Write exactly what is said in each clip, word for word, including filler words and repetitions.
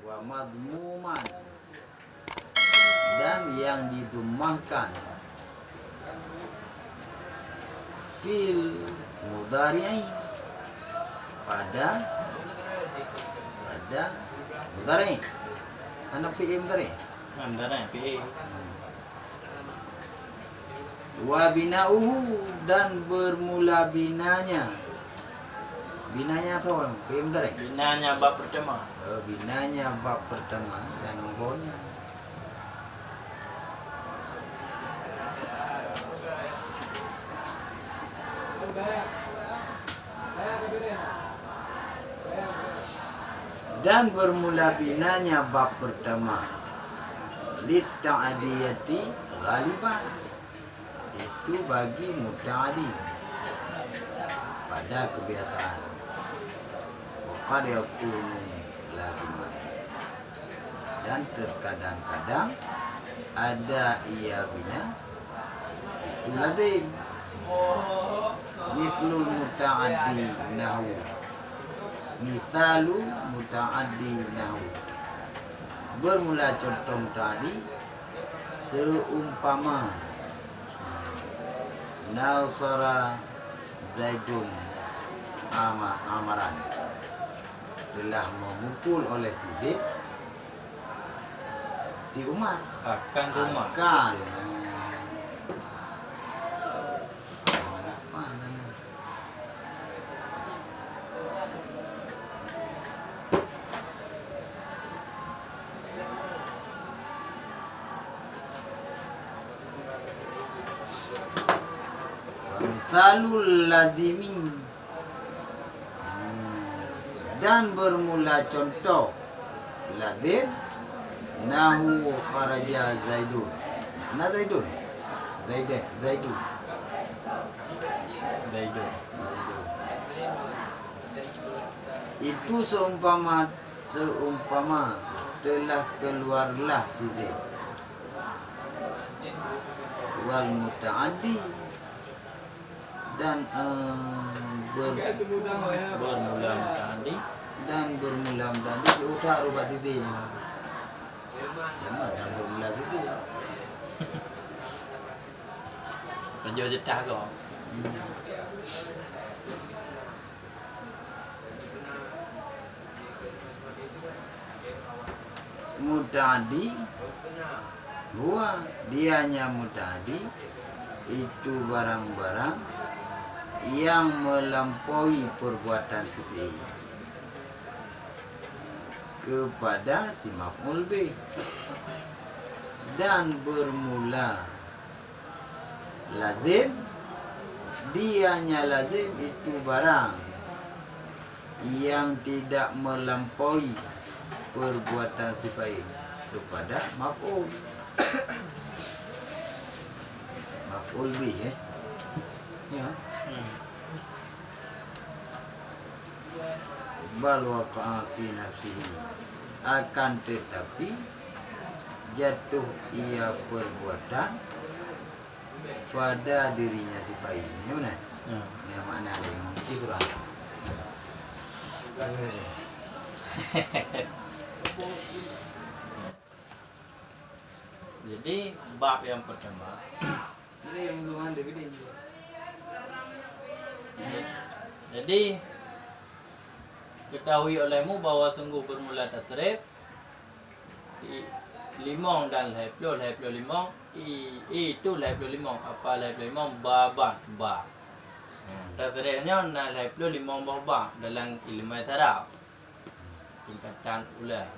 Wa madhmuman, dan yang didhammahkan fil mudhari'i, pada, pada mudhari'. Hana fi'il mudhari'. Hana mudhari', fi'il. Hmm. Wa bina'uhu, dan bermula binanya. Binanya apa? Fi'il mudhari'. Binanya bab pertama. Oh, binanya bab pertama dan ubahnya. Dan bermula binanya bab pertama, lit ta'diyati ghaliban, itu bagi muta'addi pada kebiasaan, wa qad yakunu laziman, dan terkadang-kadang ada ia bina itu lazim. Mithlul muta'addi nahu. Mithalu muta'addi nahu. Bermula contoh muta'addi, seumpama nasara Zaidun Ama-, Amaran, telah memukul oleh si Zaid si Umar. Akan si Umar. Akan. Wa mithalul lazimi. Dan bermula contoh lazim, nahu kharaja Zaidun. Mana Zaidun? Zaidun. Zaidun. Zaidun. Itu seumpama, seumpama telah keluarlah si Zaid. Wal muta'addi, dan, eh, ber-, bermula muta'addi. Dan bermula muta'addi, utak rubah titik. Dan, dan bermula titik. Tujuh juta kau. Muta'addi, huwa, dianya muta'addi, itu barang-barang yang melampaui perbuatan si fi'il kepada si maf'ul bih, dan bermula lazim, dianya lazim itu barang yang tidak melampaui perbuatan si fa'il kepada maf'ul. Maf'ul bih, eh. Ya. Hmm. Bal waqa'a fi nafsihi. Akan tetapi, jatuh ia perbuatan pada dirinya si fa'il. Ini mana? Ya. Ini makna dia, membenci surah. Jadi, bab yang pertama. Jadi, ketahui olehmu bahwa sungguh bermula tasrif, i, limong dan lhèe ploh, lhèe ploh limong, i, i, itu lhèe ploh limong, apa lhèe ploh limong, ba, ba, ba. Tasrif nyoe na lhèe ploh limong boh ba dalam ilmu saraf. Tingkatan ula.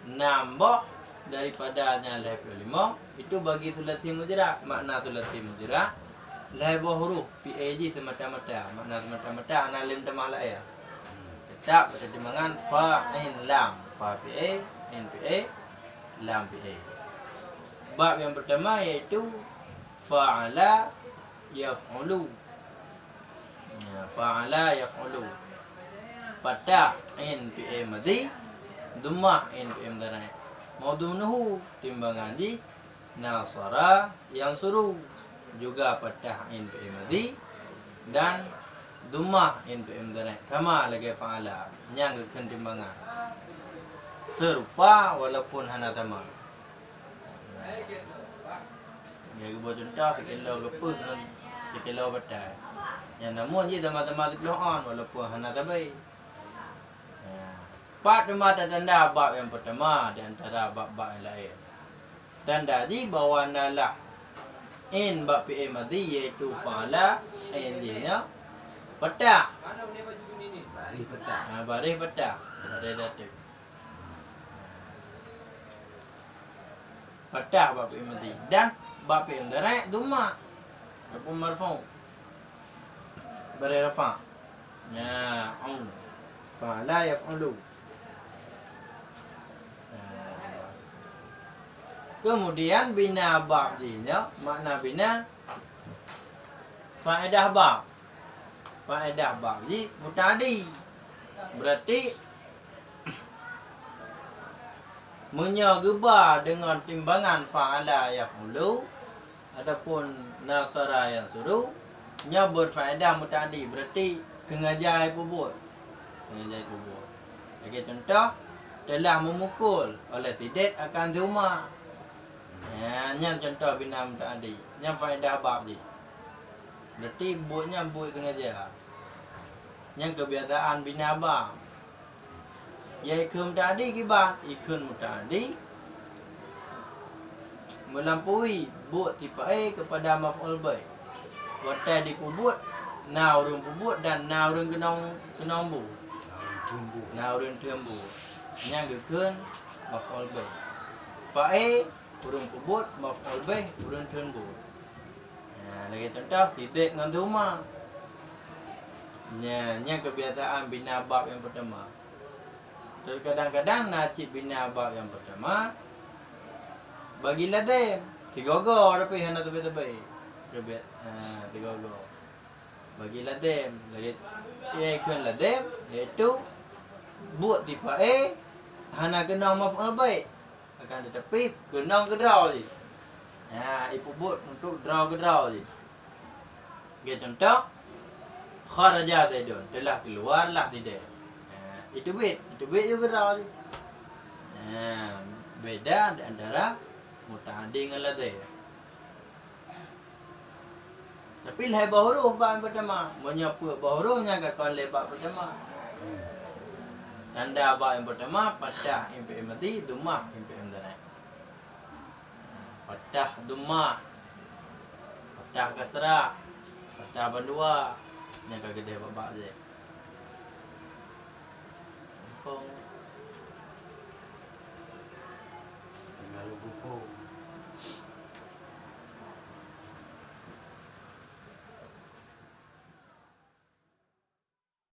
Nam boh daripada nyang lhèe ploh limong, itu bagi sulasi mujrad. Makna sulasi mujrad, lhèe boh huruf, P A G semata-mata. Makna semata-mata, hana lem tamah laén. Tetap bertimbangan fa, ain, lam. Fa P A, ain P A, lam P A. Bab yang pertama yaitu fa'ala yaf'ulu. Ya, fa'ala yaf'ulu. Fathah, ain fi'il madhi, dhammah, ain fi'il mudhari'. Madhmunuhu, timbangan jih, nasara yansuru. Juga fathah, ain fi'il madhi, dan Dhammah in fi'il mudhari' sama lagèe fa'ala, nyang geukheun timbangan. Seurupa walaupun hana sama. Lagèe geuboh cuntoh, sikilo geupeuh ngon sikilo batai. Nyang namun jih sama-sama siplôh ôn walaupun hana sabe. Pat teuma tatanda bab nyang peutama di antara bab-bab nyang laén. Tanda jih bahwa na lah in bak fi'il madhi, yaitu fa'ala, in jih nyoe patah. Baréh patah. Ha, baréh patah. Baréh dateuk. Patah bak fi'il madhi. Dan bak fi'il mudhari' dhammah ataupun marfu'. Baréh rafa'. Nah, au. Fa'ala yaf'ulu. Nah. Kemudian bina bab jih nyoe, makna bina faedah bab. Faedah bab jih muta'addi. Berarti, meunyoe geuba deungon timbangan fa'ala yaf'ulu ataupun nasara yansuru, nyoe beuet faedah muta'addi, berarti sengaja ipeubuet. Sengaja ipeubuet. Lagèe cuntoh, telah memukul oleh Sidek akan Zuma. Nyan, nyan cuntoh bina muta'addi. Nyan faedah bab jih. Berarti buet nyan buet sengaja. Nyan kebiasaan bina bab. Ya ikheun muta'addi kiban, ikheun muta'addi meulampaui buet sipa-e keupada maf'ul bih. Watèe dipeubuet, na ureueng peubuet dan na ureueng keunong, keunong buet. Na ureueng theun buet. Nyan geukheun maf'ul bih. Fa'e ureueng peubuet, maf'ul bih ureueng theun buet. Nah, lagèe cuntoh, Sidek ngon Zuma. Nyan, nyan kebiasaan bina bab nyang peutama. Teukadang-kadang na cit bina bab nyang peutama bagi lazem, sigoe-goe tapi hana teubiet-teubiet. Teubiet, ha, sigoe-goe. Bagi lazem, lagèe, ya ikheun lazem, yaitu buet sipa-e hana keunong maf'ul bih. Akan tetapi, keunong keudroe jih. Ha, ipeubuet untuk droe keudroe jih. Lagèe cuntoh, kharaja Zaidun, telah keluar lah Zaid. Ha, iteubiet, iteubiet ju keudroe jih. Ha, beda di antara muta'addi ngon lazem. Tapi lhèe boh huruf bak nyang peutama. Meunyoe peuet boh huruf nyan ka kon lé bak peutama. Tanda bak nyang peutama, patah in fi'il madhi, dhammah in fi'il mudhari'. Patah dhammah, patah kasrah, patah bandua, nyan ka geudeh bak-bak jih.